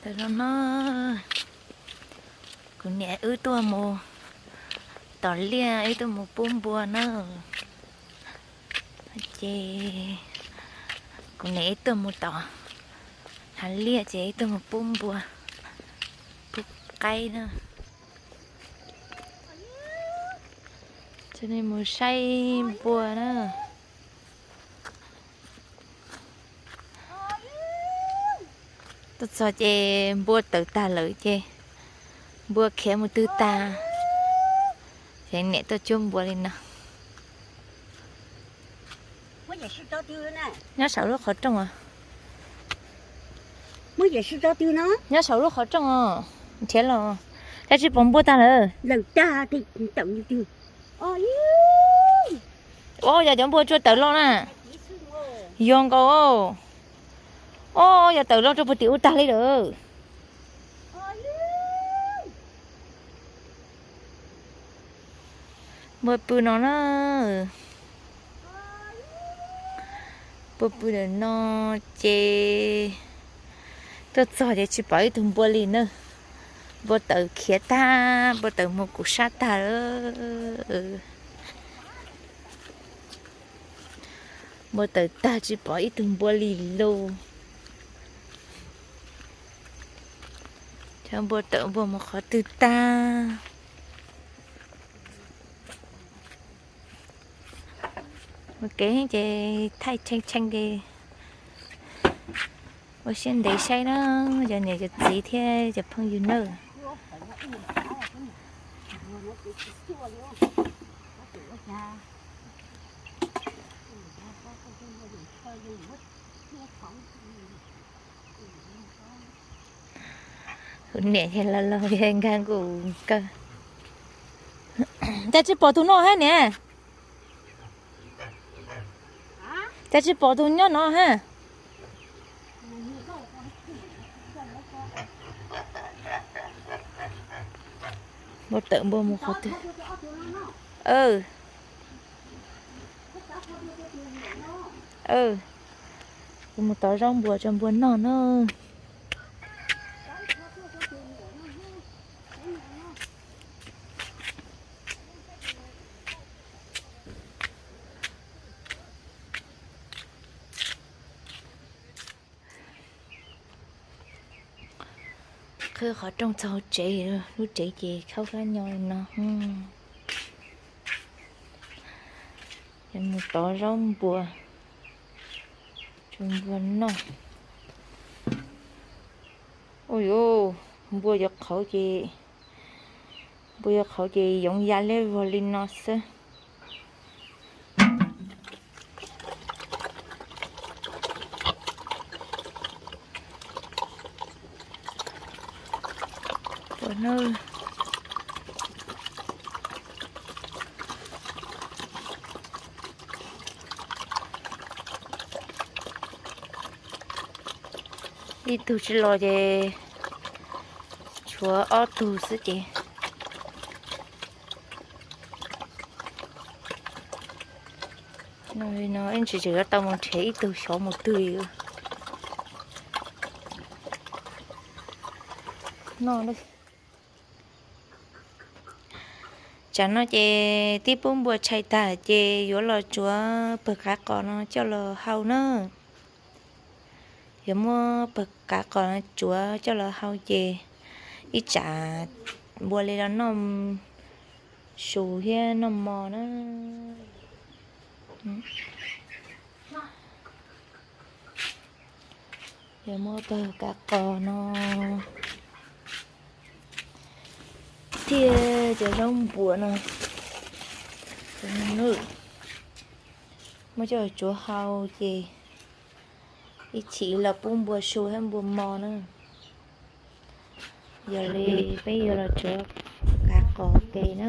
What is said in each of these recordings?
Tawm los no, kuv niam wb tuaj mus tom liaj, wb tuaj mus pub npua na. Ces kuv niam wb tuaj mus tom hav liaj ces wb tuaj mus pub npua, pub qaib na. Ces nej mus saib npua na. Tuaj txog ces npua tawm tag lawm ces npua khiav mus twg tag, ces niam tuaj cuab npua li no. Nyob saum lub qhov rooj os. Nyob saum lub qhov rooj os, nrhiav los. Cas tsis pom npua tag lawm? Os, yog cov npua tsuas tawm los na. Yog nkaus. Os, yog tawm los rau puag tim ub tag li lawm. Npua pw no na. Npua pw ntawm no ces tuaj txog ces tsis pom ib tug npua li na. Npua tawm khiav tag, npua tawm mus kuv sab tag lawm. Npua tawm tag tsis pom ib tug npua li lauj. Cov npua tawm npua mus qhov twg tag. Ua kev ces thaij tshee tshee ces ua siab ntev saib na, cov niam cov txiv thiab cov phooj ywg nawb. Kuv niam ces laus laus nkag nkuj kawg. Cas tsis pom tus no hab niam? Cas tsis pom tus nyob no hab? Npua tawm npua mus qhov twg? Kuv mus tov zaub npua tso npua noj na. Qhwv qhov rooj txog tsev, lub tsev ces khaub hlab nyo li no. Mus tov zaub npua tso npua noj. Ua yuav, npua yuav qhauv ces, npua yuav qhauv ces yoov ya liab vog li no xwb. Ib tug tsis los ces tshuav ob tug xwb ces. No ib ntsis tseem yuav tau mus nrhiav ib tug xyov mus twg li. No, tsam no ces twb pub npua tshais tag ces yuav los tsuav pawg qav qos no coj los hau na. Yuav muab pawg qav qos no tsuav coj los hau ces ib tsam npua li los noj su thiab noj mov na. Yog muab pawg kav qos no thiab cov zaub npua no, muab coj tsuav hau ces ib chim los pub npua su thiab npua mov na. Yog li peb yuav los tsuav kav qos ke na.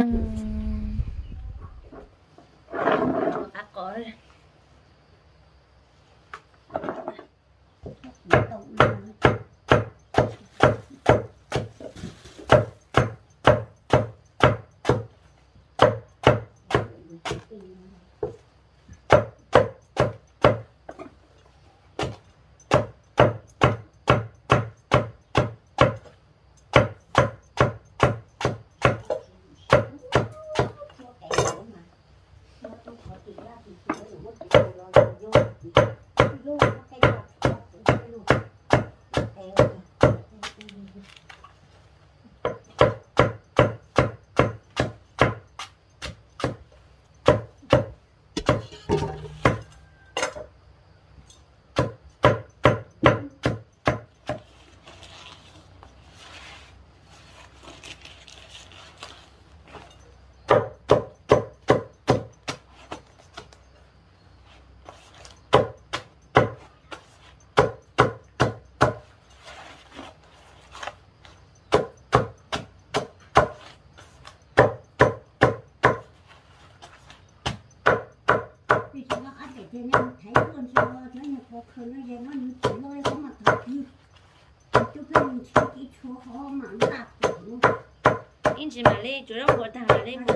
Ib ntsis mam li tsuav zaub npua tag mam li mus.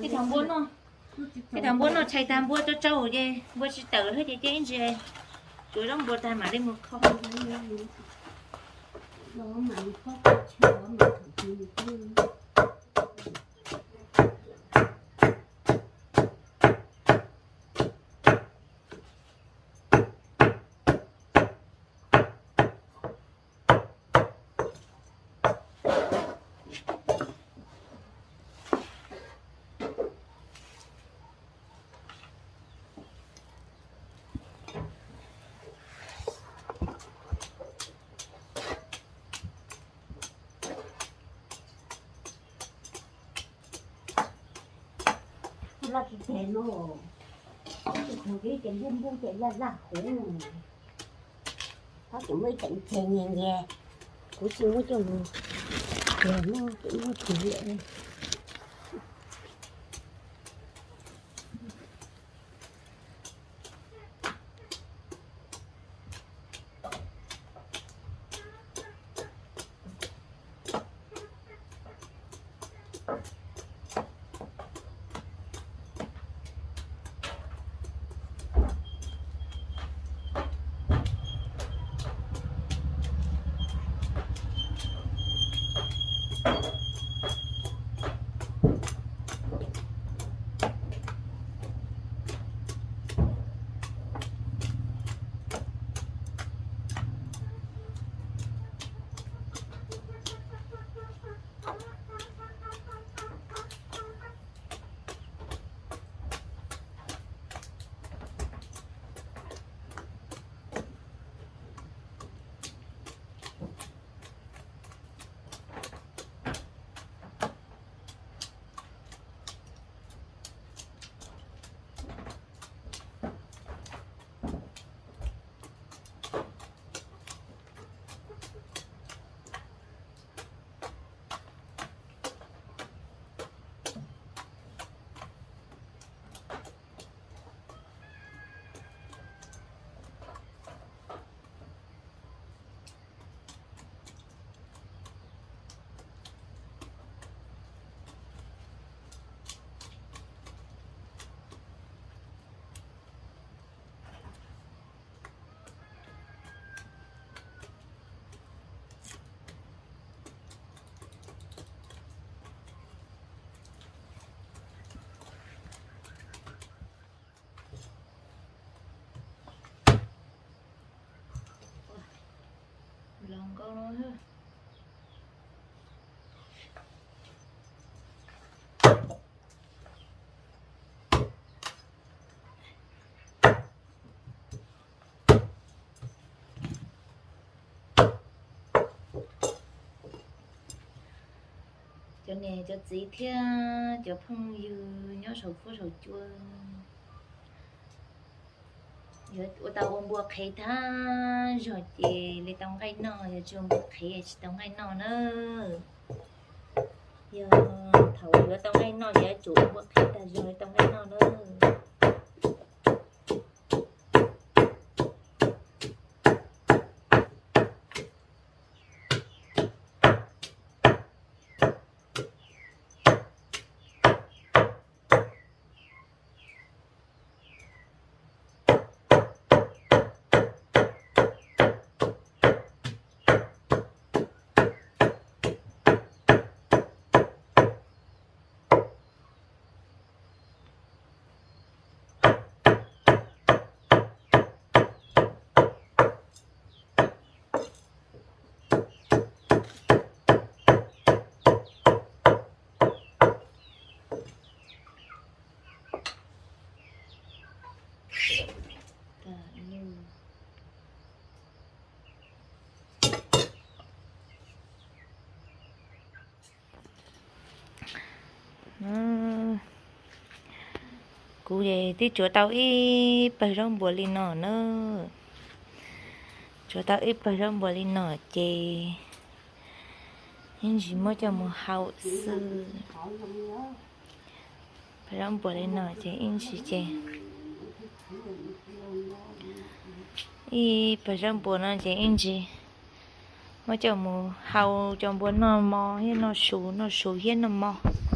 Ib thaum npua noj, ib thaum npua noj tshais tag npua tsau tsau ces npua tsis tawm thiab ces cia ib ntsis tsuav zaub npua tag mam li mus kho. Laj tsis tes no, ib tug ces npub npub ces laj laj huv no. Tab sis muaj ib teem tes nyias nyias, kuv tsis muab coj mus, ces muab tsis lawm. Los nkauj no. Cov niam cov txiv thiab cov phooj ywg nyob saum fuab saum cua, yuav ua tau ua npua qhev tag zog ces li tau nqaij noj, yog tsis ua npua qhev tsis tau nqaij noj na. Yog thaum yuav tau nqaij noj ces yuav tsum ua npua qhev tag zog li tau nqaij noj na. Kuv twb tsuav tau ib pawg zaub npua li no na. Tsuav tau ib pawg zaub npua li no ces ib ntsis muab coj mus hau xwb. Pawg zaub npua li no ces ib ntsis ces ib pawg zaub npua no ces ib ntsis muab coj mus hau cov npua noj mov thiab noj su, noj su thiab noj mov.